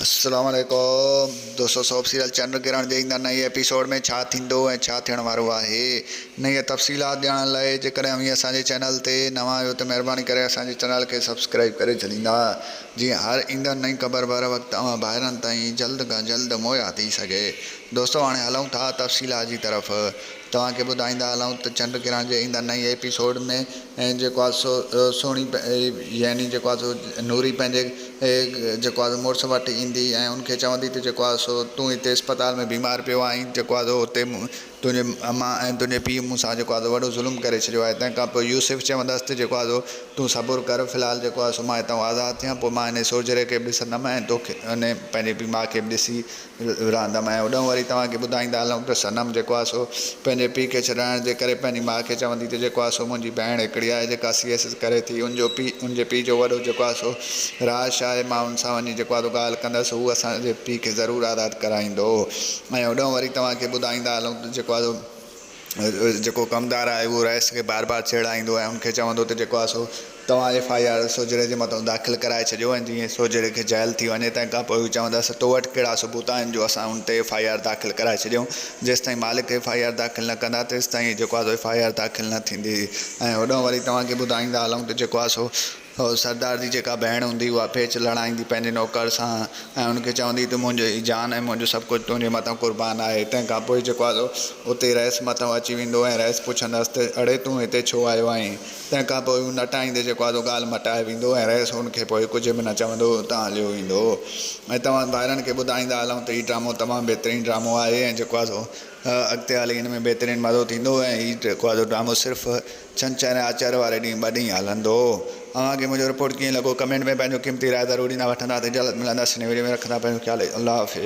السلام عليڪم دوستو سوپ سيريل چنڊ گرهڻ جي ايندڙ نئين ايپيسوڊ ۾ ڇا ٿيندو ۽ ڇا ٿيڻ وارو آهي انهيء تفصيلات ڄاڻڻ لاء جيڪڏهن اوهين اسان جي چينل تي نوان آهيو ته مهرباني ڪري اسان جي چينل کي سبسڪرائيب ڪري ڇڏيندا جيئن هر ايندڙ نئين خبر بر وقت اوهان ڀائرن تائين جلد کان جلد مهيا ٿي سگهي دوستو هاڻي هلون ٿا تفصيلات جي طرف توهان کي ٻڌائيندا هلون ته چنڊ گرهڻ جي ايندڙ نئين ايپيسوڊ ۾ جيڪو آهي سو سهڻي يعني جيڪو آهي سو نوري پنهنجي جيڪو آهي سو مڙس وٽ ايندي ۽ ان کي چوندي ته جيڪو آهي سو تون هتي اسپتال ۾ بيمار پيو آهين جيڪو آهي سو هتي تنهنجي امان ۽ تنهنجي پيء مون سان جيڪو آهي سو وڏو ظلم ڪري ڇڏيو آهي تنهن کان پوء يوسف چوندس ته جيڪو آهي سو تون صبر ڪر في الحال جيڪو آهي سو مان هتان آزاد ٿيان پوء مان انهي سوجهري کي به ڏسندم ۽ توکي انهي پنهنجي ماء کي به ڏسي رهندم ۽ هوڏانهن وري توهان کي ٻڌائيندا هلون ته صنم جيڪو آهي سو پنهنجي پيء کي ڇڏائڻ جي ڪري پنهنجي ماء کي چوندي ته جيڪو آهي سو منهنجي ڀيڻ هڪڙي آهي جيڪا سي ايس ايس ڪري ٿي ان جو پيء ان جي پيء جو وڏو جيڪو آهي سو راش آهي مان ان سان وڃي جيڪو آهي سو ڳالهه ڪندس هو اسان جي پيء کي ضرور آزاد ڪرائيندو ۽ هوڏانهن وري توهان کي ٻڌائيندا هلون ته جيڪو آهي سو جيڪو ڪمدار آهي اهو رئيس کي بار بار چيڙائيندو ۽ ان کي چوندو ته جيڪو آهي سو توهان ايف I R سوجهري جي مٿان داخل ڪرائي ڇڏيو ۽ جيئن سوجهري کي جيل ٿي وڃي تنهن کان پوء هو چوندس ته تو وٽ ڪهڙا ثبوت آهن جو اسان ان تي ايف I R داخل ڪرائي ڇڏيون جيستائين مالڪ ايف I R داخل نه ڪندا تيستائين جيڪو آهي سو ايف I R داخل نه ٿيندي ۽ هوڏانهن وري توهان کي ٻڌائيندا هلون ته جيڪو آهي سو هو سردار جي جيڪا ڀيڻ هوندي اها پيچ لڙائيندي پنهنجي نوڪر سان ۽ ان کي چوندي ته منهنجي هي جان ۽ منهنجو سڀ ڪجهه تنهنجي مٿان قربان آهي. تنهن کان پوء جيڪو آهي سو اتي رئيس مٿان اچي ويندو ۽ رئيس پڇندس ته اڙي تون هتي ڇو آيو آهين؟ تنهن کان پوء هو نٽائيندي جيڪو آهي سو ڳالهه مٽائي ويندو ۽ رئيس ان کي پوء ڪجهه به نه چوندو اتان هليو ويندو ۽ توهان ڀائرن کي ٻڌائيندا هلون ته هي ڊرامو تمام بهترين ڊرامو آهي ۽ جيڪو آهي سو اڳتي هلي هن ۾ بهترين مزو ٿيندو ۽ هي جيڪو آهي سو ڊرامو صرف ڇنڇر ۽ آچر واري ڏينهن ٻه ڏينهن هلندو. اوهان کي منهنجو رپورٽ ڪيئن لڳو ڪمينٽ ۾ پنهنجو قيمتي راء ضرور ڏيندا وٺندا ته جلد ملنداسين نئين وڊيو ۾ رکندا پنهنجو خيال الله حافظ.